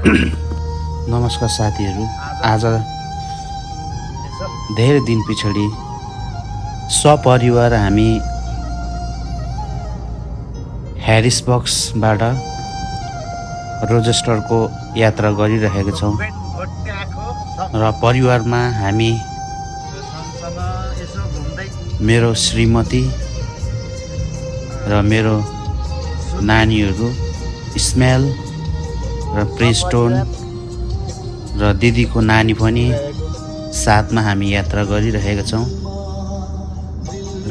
नमस्कार साथीहरू। आज धेरै दिन पछाडि सपरिवार हामी ह्यारिसबर्गबाट रोचेस्टरको यात्रा गरिरहेका छौँ र परिवारमा हामी मेरो श्रीमती र मेरो नानीहरू इस्माइल र प्रिन्स्टोन र दिदीको नानी पनि साथमा हामी यात्रा गरिरहेका छौँ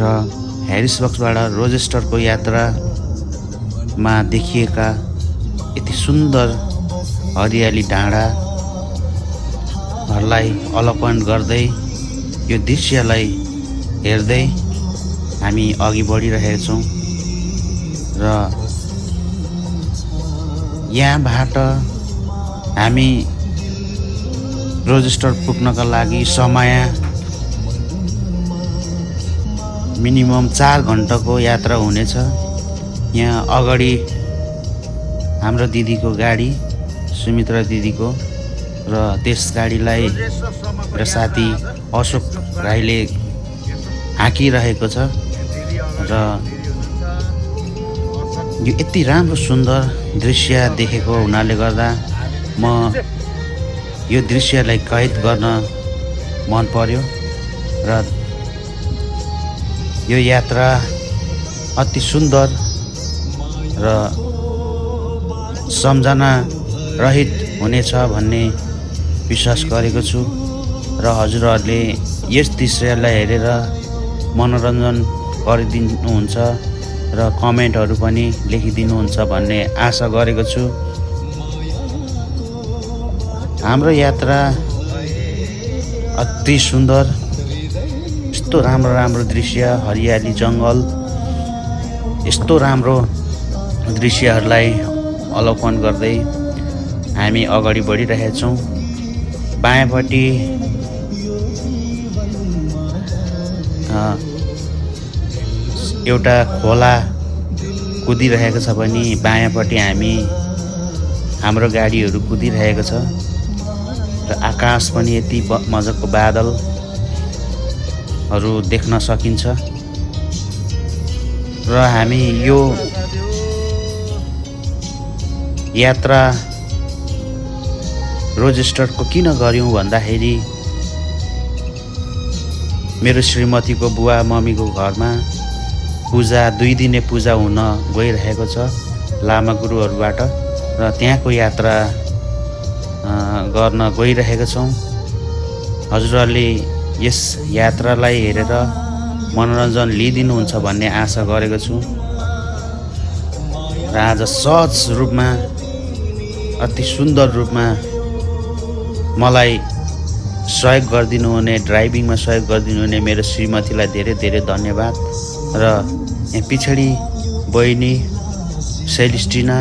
र ह्यारिसबर्गबाट रोचेस्टरको यात्रामा देखिएका यति सुन्दर हरियाली डाँडाहरूलाई अवलोकन गर्दै यो दृश्यलाई हेर्दै हामी अघि बढिरहेका छौँ र यहाँबाट हामी रोचेस्टर पुग्नका लागि समय मिनिमम 4 घन्टाको यात्रा हुनेछ। यहाँ अगाडि हाम्रो दिदीको गाडी, सुमित्रा दिदीको, र त्यस गाडीलाई र साथी अशोक राईले हाँकिरहेको छ र यो यति राम्रो सुन्दर दृश्य देखेको हुनाले गर्दा म यो दृश्यलाई कैद गर्न मन पर्यो र यो यात्रा अति सुन्दर र सम्झना रहित हुनेछ भन्ने विश्वास गरेको छु र हजुरहरूले यस दृश्यलाई हेरेर मनोरञ्जन गरिदिनुहुन्छ र कमेन्टहरू पनि लेखिदिनुहुन्छ भन्ने आशा गरेको छु। हाम्रो यात्रा अति सुन्दर, यस्तो राम्रो राम्रो दृश्य, हरियाली जङ्गल, यस्तो राम्रो दृश्यहरूलाई अवलोकन गर्दै हामी अगाडि बढिरहेछौँ। बायाँपट्टि एउटा खोला कुदिरहेको छ भने बायाँपट्टि हाम्रो गाडीहरू कुदिरहेको छ र आकाश पनि यति मजाको बादलहरू देख्न सकिन्छ र हामी यो यात्रा रोचेस्टरको किन गऱ्यौँ भन्दाखेरि मेरो श्रीमतीको बुवा मम्मीको घरमा पूजा 2 दिने पूजा हुन गइरहेको छ लामा गुरुहरूबाट र त्यहाँको यात्रा गर्न गइरहेका छौँ। हजुरहरूले यस यात्रालाई हेरेर मनोरञ्जन लिइदिनुहुन्छ भन्ने आशा गरेको छु र आज सहज रूपमा, अति सुन्दर रूपमा मलाई सहयोग गरिदिनु हुने, ड्राइभिङमा सहयोग गरिदिनु हुने मेरो श्रीमतीलाई धेरै धेरै धन्यवाद र यहाँ पछाडि बहिनी सेलिस्टिना,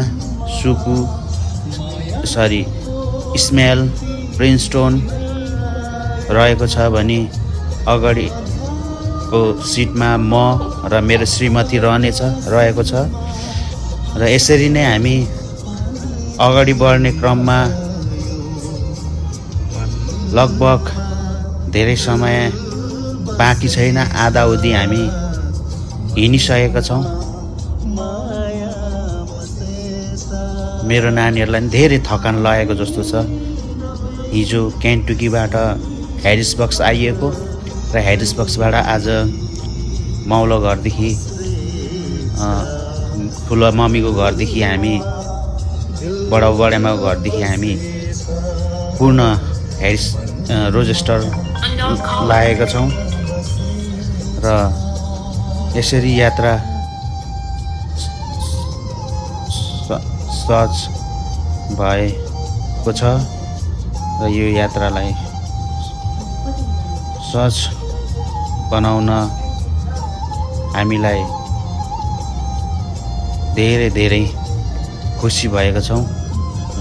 इस्माइल, प्रिन्स्टोन रहेको छ भने अगाडिको सिटमा म र मेरो श्रीमती रहेको छ र यसरी नै हामी अगाडि बढ्ने क्रममा लगभग धेरै समय बाँकी छैन, आधाउधी हामी हिँडिसकेका छौँ। मेरो नानीहरूलाई पनि धेरै थकान लागेको जस्तो छ। हिजो केन्टुकीबाट ह्यारिसबर्ग आइएको र ह्यारिसबर्गबाट आज माउलो घरदेखि ठुलो मम्मीको घरदेखि हामी बडामाको घरदेखि हामी पूर्ण रोचेस्टर लागेका छौँ र यसरी यात्रा सहज भएको छ र यो यात्रालाई सहज बनाउन हामीलाई धेरै धेरै खुसी भएका छौँ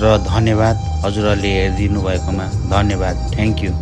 र धन्यवाद। हजुरहरूले हेरिदिनु भएकोमा धन्यवाद। Thank you.